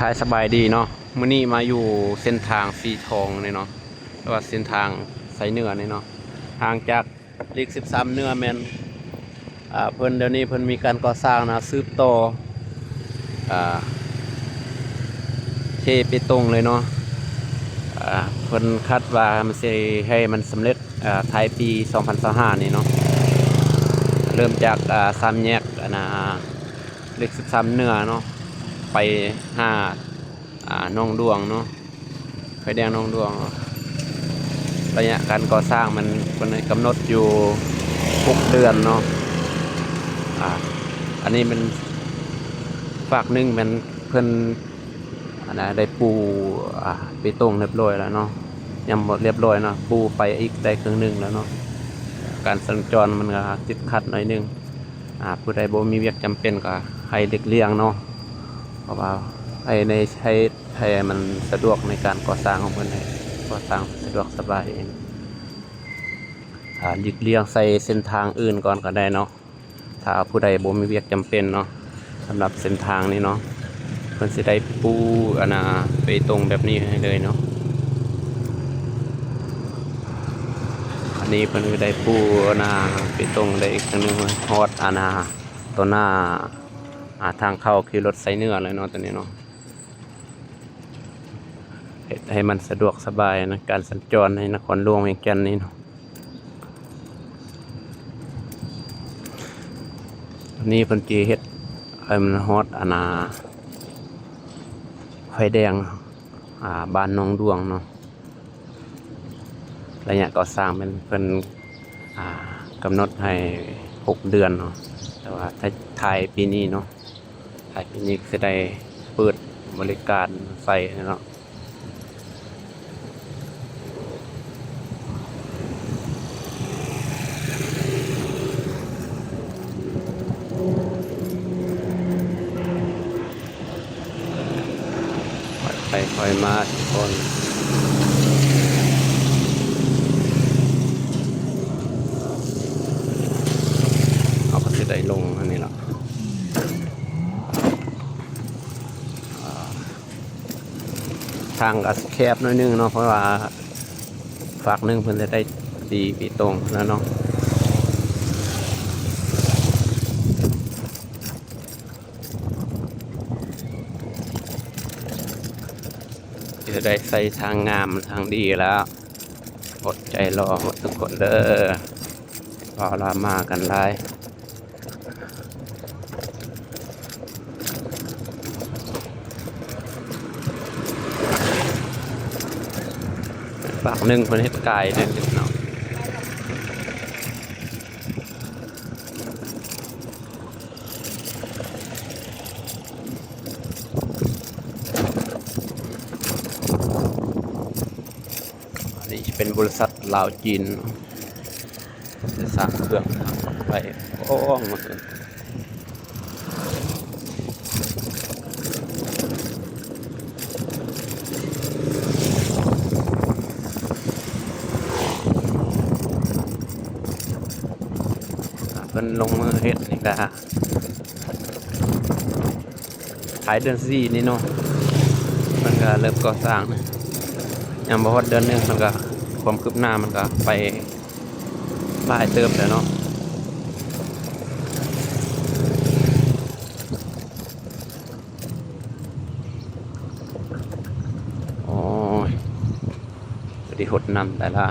ທ່ານສະບາຍດີເນາະ, ມື້ນີ້ມາຢູ່ເສັ້ນທາງສີທອງນີ້ເນາະ ຫຼືວ່າເສັ້ນທາງໄຊເໜືອນີ້ເນາະ, ຫ່າງຈາກເລກສິບສາມເໜືອແມ່ນ ອ່າ ເພິ່ນ ດຽວນີ້ເພິ່ນມີການກໍ່ສ້າງນະ ສືບຕໍ່ ອ່າ ເທເປຕົງເລີຍເນາະ. ອ່າ ເພິ່ນຄາດວ່າມັນຊິໃຫ້ມັນສຳເລັດ ອ່າ ທ້າຍປີສອງພັນຊາວຫ້ານີ້ເນາະ, ເລີ່ມຈາກ ອ່າ ສາມແຍກ ອັນນ່າ ເລກສິບສາມເໜືອເນາະ ໄປຫາ ອ່າ ໜອງດວງເນາະ, ໄຟແດງໜອງດວງເນາະ. ໄລຍະການກໍ່ສ້າງມັນ ເພິ່ນກຳນົດຢູ່ຫົກເດືອນເນາະ. ອ່າ ອັນນີ້ມັນ ຟາກໜຶ່ງແມ່ນເພິ່ນ ອັນນ່າ ໄດ້ປູ ອ່າ ເປຕົງຮຽບຮ້ອຍແລ້ວເນາະ, ຍັງບໍ່ຮຽບຮ້ອຍເນາະ, ປູໄປອີກໄດ້ເຄິ່ງໜຶ່ງແລ້ວເນາະ. ການສັນຈອນມັນກໍຕິດຂັດໜ້ອຍໜຶ່ງ. ອ່າ ຜູ້ໃດບໍ່ມີວຽກຈຳເປັນກໍໃຫ້ຫຼີກລ່ຽງເນາະ, ເພາະວ່າໃຫ້ໃນ ໃຫ້ ໃຫ້ມັນສະດວກໃນການກໍ່ສ້າງຂອງເພິ່ນ, ໃຫ້ກໍ່ສ້າງສະດວກສະບາຍເອງ. ອ່າ ຫຼີກລ່ຽງໃສ່ເສັ້ນທາງອື່ນກ່ອນກໍໄດ້ເນາະ, ຖ້າຜູ້ໃດບໍ່ມີວຽກຈຳເປັນເນາະ. ສຳລັບເສັ້ນທາງນີ້ເນາະ ເພິ່ນຊິໄດ້ປູ ອັນນ່າ ເປຕົງແບບນີ້ໃຫ້ເລີຍເນາະ. ອັນນີ້ເພິ່ນກໍໄດ້ປູ ອັນນ່າ ເປຕົງໄດ້ອີກຄັ້ງໜຶ່ງ ຮອດ ອັນນ່າ ຕໍ່ໜ້າ ອ່າ ທາງເຂົ້າຂີ່ລົດໄຊເໜືອແລ້ວເນາະ ຕອນນີ້ເນາະ. ເຮັດໃຫ້ມັນສະດວກສະບາຍໃນການສັນຈອນໃນນະຄອນຫຼວງວຽງຈັນນີ້ເນາະ. ອັນນີ້ເພິ່ນຊິເຮັດໃຫ້ມັນຮອດ ອັນນ່າ ໄຟແດງ ອ່າ ບ້ານໜອງດວງເນາະ. ໄລຍະກໍ່ສ້າງແມ່ນເພິ່ນ ອ່າ ກຳນົດໃຫ້ຫົກເດືອນເນາະ, ແຕ່ວ່າທ້າຍ ທ້າຍປີນີ້ເນາະ, ທ້າຍປີນີ້ກໍຊິໄດ້ເປີດບໍລິການໃຊ້ເນາະ. ຄ່ອຍໄປຄ່ອຍມາທຸກຄົນ, ເຮົາກໍຊິໄດ້ລົງອັນນີ້ລະ. ອ່າ ທາງກໍແຄບໜ້ອຍໜຶ່ງເນາະ, ເພາະວ່າຟາກໜຶ່ງເພິ່ນຈະໄດ້ຕີເປຕົງແລ້ວເນາະ. ຈະໄດ້ໃຊ້ທາງງາມທາງດີແລ້ວ. ອົດໃຈລໍໝົດທຸກຄົນເດີ, ເພາະວ່າມາກັນຫຼາຍ. ຟາກໜຶ່ງເພິ່ນເຮັດກາຍເດ້ເນາະ. ອັນນີ້ຈະເປັນບໍລິສັດລາວຈີນເນາະ, ໄດ້ສ້າງເຄື່ອງທາງລົດໄຟ. ໂອ້ ເພິ່ນລົງມືເຮັດນີ້ກະ ທ້າຍເດືອນສີ່ນີ້ເນາະ, ມັນກະເລີ່ມກໍ່ສ້າງ, ຍັງບໍ່ຮອດເດືອນໜຶ່ງ ມັນກະ ຄວາມຄືບໜ້າມັນກະໄປຫຼາຍເຕີບແລ້ວເນາະ. ໂອ້ຍ ພໍດີຫົດນ້ຳໄດ້ລະ.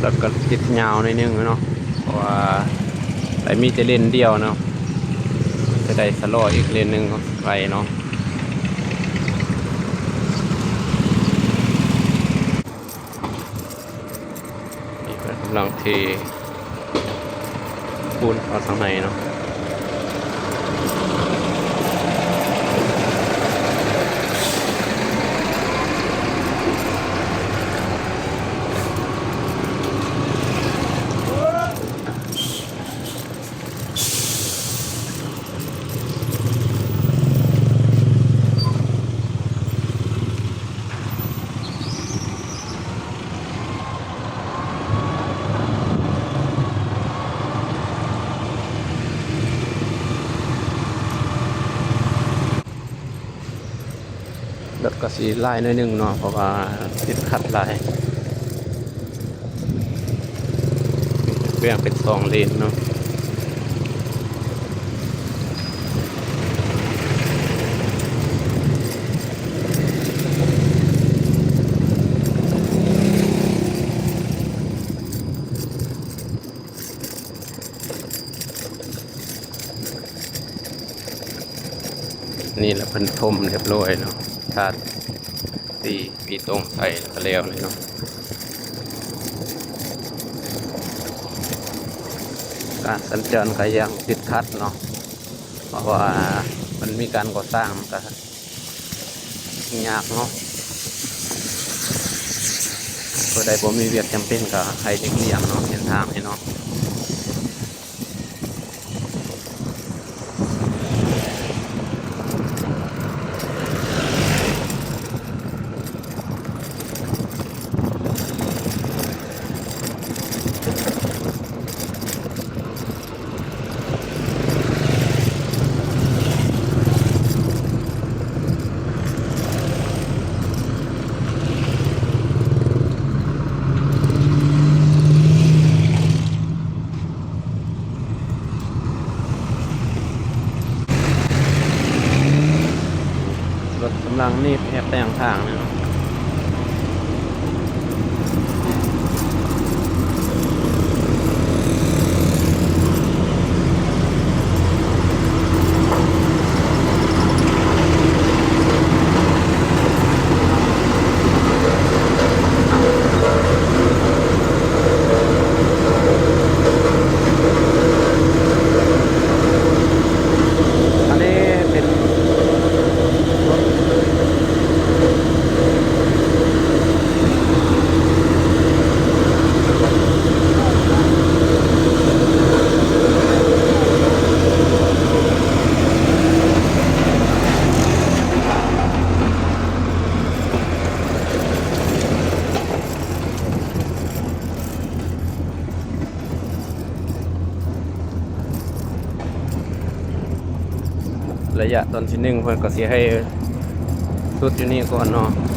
ລົດກໍຕິດຍາວໜ້ອຍໜຶ່ງເນາະ, ເພາະວ່າໄດ້ມີແຕ່ເລນດຽວເນາະ, ຈະໄດ້ຊະລໍອີກເລນໜຶ່ງໄປເນາະ. ນີ້ເພິ່ນກຳລັງເທປູນເຂົ້າທາງໃນເນາະ. ເ ກໍຊິຫຼາຍໜ້ອຍໜຶ່ງເນາະ ເພາະວ່າຕິດຂັດຫຼາຍ ແບ່ງເປັນສອງເລນເນາະ. ນີ້ລະເພິ່ນຖົມຮຽບຮ້ອຍເນາະ ທາສີ ຕີຕົງໃສ່ແລ້ວກະແລ້ວນີ້ເນາະ. ການສັນຈອນກະຍັງຕິດຂັດເນາະ ເພາະວ່າມັນມີການກໍ່ສ້າງ ມັນກະ ຍາກເນາະ. ຜູ້ໃດບໍ່ມີວຽກຈຳເປັນກໍໃຫ້ຫຼີກລ່ຽງເນາະ ເສັ້ນທາງນີ້ເນາະ. ລົດກຳລັງໜີບແຫກແຕ່ງທາງເນາະ. ອັນນີ້ເປັນ ໄລຍະຕອນທີໜຶ່ງ ເພິ່ນກໍຊິໃຫ້ສຸດຢູ່ນີ້ກ່ອນເນາະ.